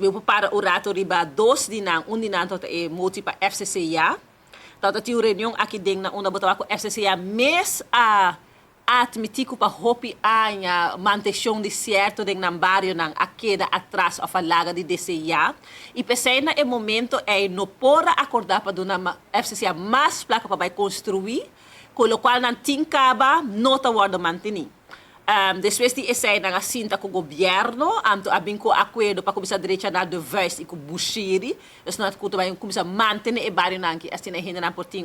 Mi por para un rato riba dos di nan, un di nan tabata e motie pa FCCA. Tabata tin un reunion aki den na unda bo tabata ku FCCA mes a admití ku pa hopi aña mantenshon di sierto den nan barionan a keda atras òf a laga di deseá. I p'esei na e momento ei no por a akordá pa duna FCCA mas plaka pa bai konstruí, ku lokual nan tin kaba no ta wòrdu mantení. Despues di esei nan a sinta ku gobièrnu, anto a bin ku akuerdo pa kuminsá drecha na De Vuist i ku Bushiri. Dus nan ku ta bai kuminsá mantené e barionan aki asina e hendenan por tin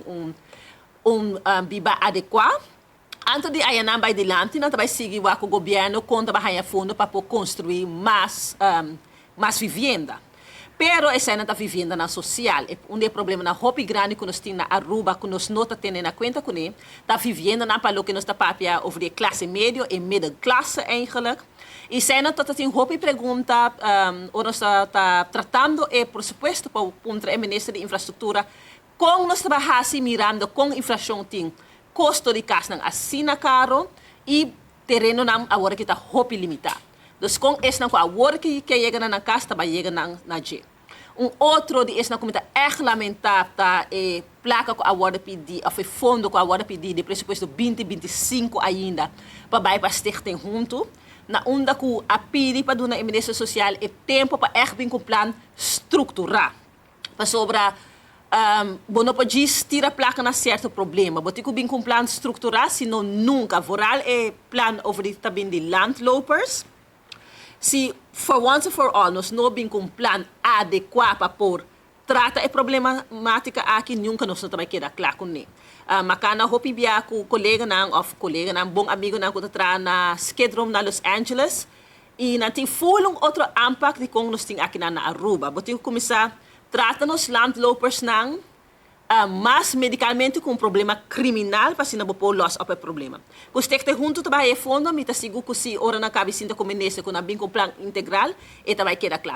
un biba adekuá. Anto di aya nan bai dilanti nan ta bai sigui wak ku gobièrnu kon ta bai haña fondo pa por konstruí mas vivienda. Pero eseinan ta viviendanan sosial. E un di e problemanan hopi grandi ku nos tin na Aruba ku nos no ta tene na kuenta kuné ta viviendanan pa loke nos ta papia over di e klase medio, e middenklasse eigenlijk. I eseinan ta tin hopi pregunta ora nos ta tratando e presupuesto pa puntra e minister di infrastruktura kon nos ta bai hasi mirando kon inflashon tin kosto di kasnan asina karo i terenonan awor aki ta hopi limitá. Dus kon esnan ku awor ki ke yega na nan kas ta bai yega nan na dje. Un otro di esnan ku mi ta ègt lamentá ta e plaka ku a wòrdu pidí òf e fondo ku a wòrdu pidí di presupuesto 2025 ainda pa bai pa Stichting Huntu, na unda ku a pidi pa duna e Minister Sosial e tempu pa ègt bin ku un plan strukturá. Pasobra bo no por djis tira plaka na sierto problema. Bo tin ku bin ku un plan strukturá, sino nunka. Vooral e plan over di ta bin di landlopers. Si for once and for all nos no bin ku un plan adekuá pa por trata e problematika aki, nunka nos no ta bai keda kla kuné. Mi a kana hopi bia ku koleganan òf koleganan, bon amigunan ku ta traha na Skid Row na Los Angeles. I nan tin ful un otro aanpak di kon nos tin akinan na Aruba. Bo tin ku kuminsá trata nos landlopersnan mas medikalmente ku un problema kriminal pa asina bo por los op e problema. Ku Stichting Huntu ta bai e fondo, mi ta sigur ku si ora nan kabi sinta ku minister ku nan bin ku un plan integral e ta bai keda kla.